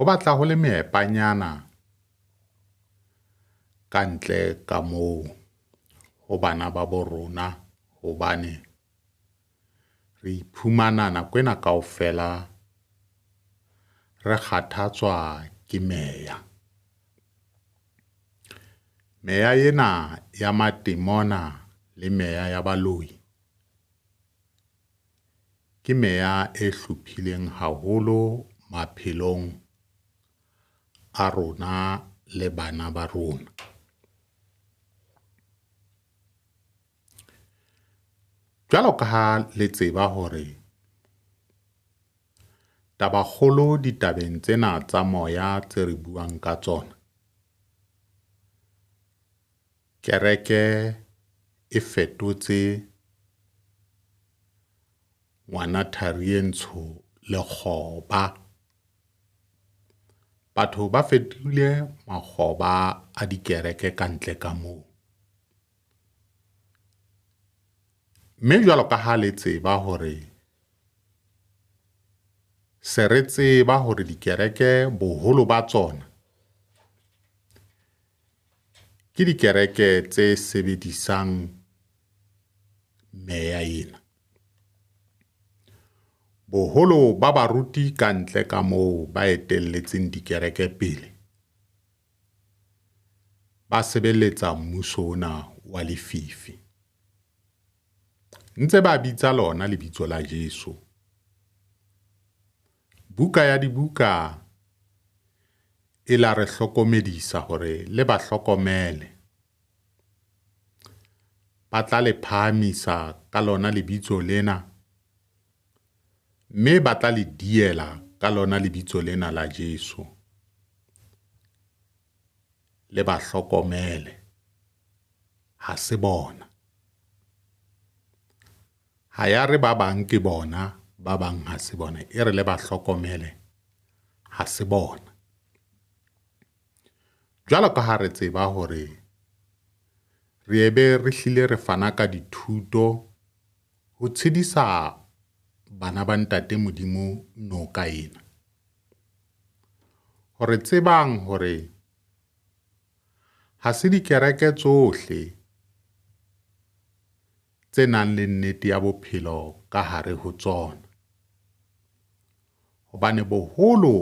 Ho batla ho le meepanyana ka ntle ka moo ho bana ba bo rona hobane re iphumana nako ena kaofela re kgathatswa ke meya. Meya ena ya matemona le meya ya baloi ke meya e hlophileng haholo maphelong a rona le bana ba rona. Jwalo ka ha le tseba hore tabakgolo ditabeng tsena tsa moya tse re buang ka tsona, kereke e fetotse ngwana thari e ntsho lekgoba. Batho ba fetohile makgoba a dikereke ka ntle ka moo. Mme jwalo ka ha le tseba hore se re tseba hore dikereke boholo ba tsona ke dikereke tse sebedisang meya ena. Boholo ba baruti ka ntle ka moo ba etelletseng dikereke pele, ba sebeletsa mmuso ona wa lefifi. Ntse ba bitsa lona lebitso la Jesu. Buka ya dibuka e la re hlokomedisa hore le ba hlokomele. Ba tla le phahamisa ka lona lebitso lena, mme ba tla le diela ka lona lebitso lena la Jesu. Le ba hlokomele, ha se bona. Ha ya re ba bang ke bona, ba bang ha se bona. E re le ba hlokomele, ha se bona. Jwalo ka ha re tseba hore re ebe re hlile re fana ka dithuto ho tshedisa bana ba ntate Modimo noka ena. Hore tsebang hore ha se dikereke tsohle tse nang le nnete ya bophelo ka hare ho tsona. Hobane boholo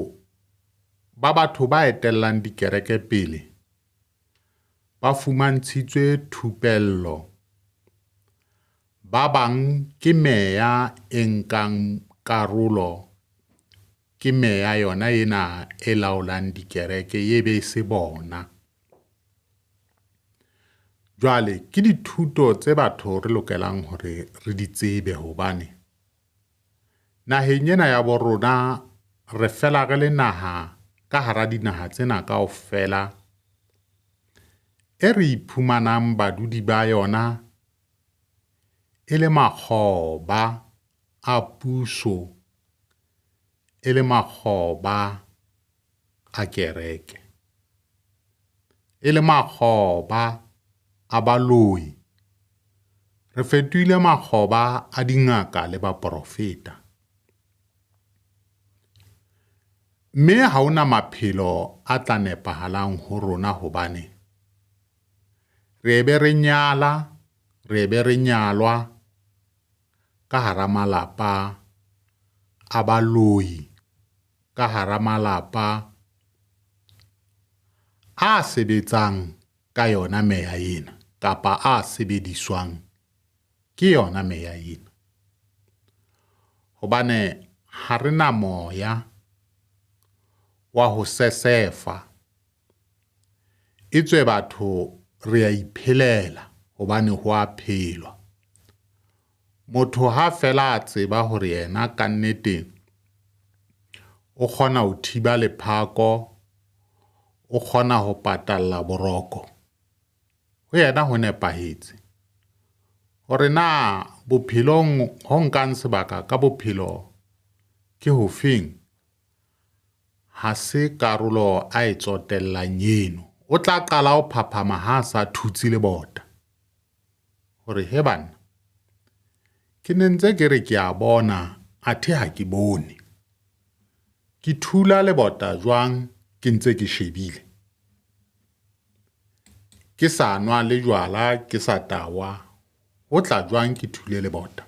ba batho ba etellang dikereke pele ba fumantshitswe thupello. Ba bang ke meya e nkang karolo, ke meya yona ena e laolang dikereke e be se bona. Jwale ke dithuto tse batho re lokelang hore re di tsebe hobane naheng ena ya bo rona re fela re le naha ka hara dinaha tsena kaofela e re iphumanang badudi ba yona e le makgoba a puso, e le makgoba a kereke, e le makgoba a baloi. Re fetohile makgoba a dingaka le baporofeta. Mme ha hona maphelo a tla nepahalang ho rona hobane re be re nyala, re be re nyalwa ka hara malapa a baloi, ka hara malapa a sebetsang ka yona meya ena kapa a sebediswang ke yona meya ena. Hobane ha re na moya wa ho sesefa, etswe batho re a iphelela hobane ho a phelwa. Motho ha fela a tseba hore yena kannete o kgona ho thiba lephako, o kgona ho patalla boroko, ho yena ho nepahetse. Hore na bophelong ho nkang sebaka ka bophelo ke hofeng, ha se karolo a e tsotellang eno. O tla qala ho phaphama ha a sa thutse lebota hore he banna, ke ne ntse ke re ke a bona, athe ha ke bone. Ke thula lebota jwang ke ntse ke shebile? Ke sa nwa le jwala, ke sa tawa, ho tla jwang ke thule lebota?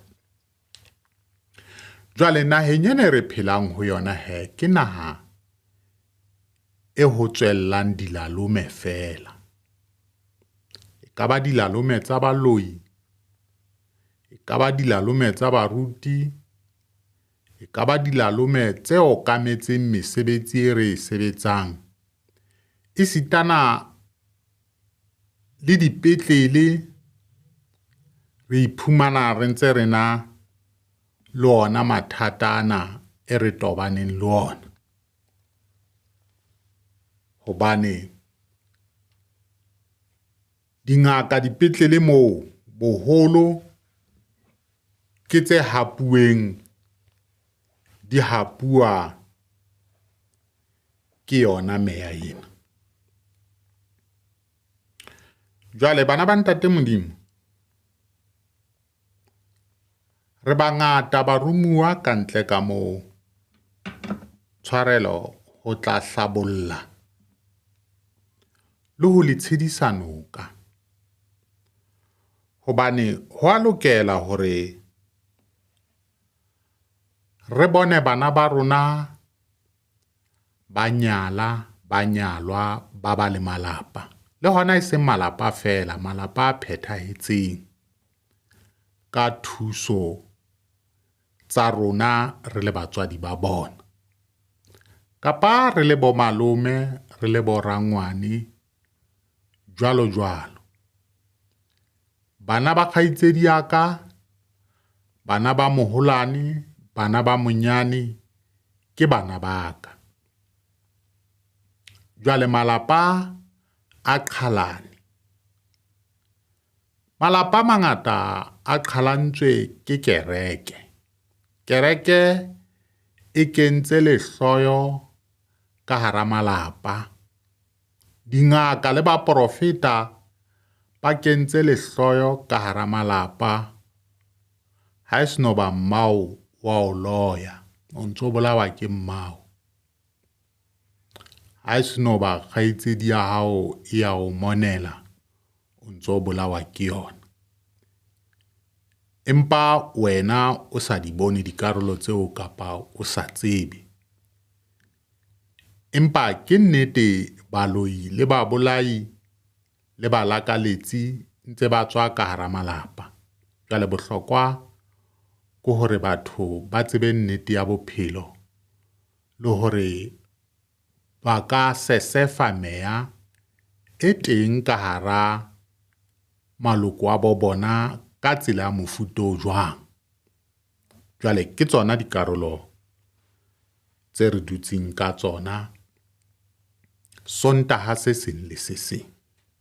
Jwale naheng ena e re phelang ho yona hee, ke naha e ho tswellang dilalome feela. Ekaba dilalome tsa baloi, ekaba dilalome tsa baruti, ekaba dilalome tse okametseng mesebetsi e re e sebetsang. Esitana le dipetlele re iphumana re ntse re na le ona mathata ana e re tobaneng le ona. Hobane dingaka dipetlele moo boholo ke tse hapuweng, di hapuwa ke yona meya ena. Jwale bana ba ntate Modimo, re bangata baromuwa ka ntle ka moo. Tshwarelo ho tla hlabolla le ho le tshedisa noka. Hobane ho a lokela hore re bone bana ba rona ba nyala, ba nyalwa, ba ba le malapa. Le hona e seng malapa feela, malapa a phethahetseng ka thuso tsa rona re le batswadi ba bona. Kapa re le bo malome, re le bo rangwane, jwalo jwalo. Bana ba kgaitsedi ya ka, bana ba moholwane, bana ba monyane, ke bana ba ka. Jwale malapa a qhalane. Malapa a mangata a qhalantswe ke kereke. Kereke e kentse lehloyo ka hara malapa. Dingaka le baporofeta ba kentse lehloyo ka hara malapa. Ha e seno ba mmao wa o loya, o ntso bolawa ke mmao. Ha e seno ba kgaitsedi ya hao e ya o monela, o ntso bolawa ke yona. Empa wena o sa di bone dikarolo tseo kapa o sa tsebe. Empa ke nnete baloi le babolai le balakaletsi ntse ba tswa ka hara malapa. Jwale bohlokwa ke hore batho ba tsebe nnete ya bophelo le hore ba ka sesefa meya e teng ka hara maloko a bo bona ka tsela ya mofuta o jwang. Jwale ke tsona dikarolo tse re dutseng ka tsona Sontaha se seng le se seng.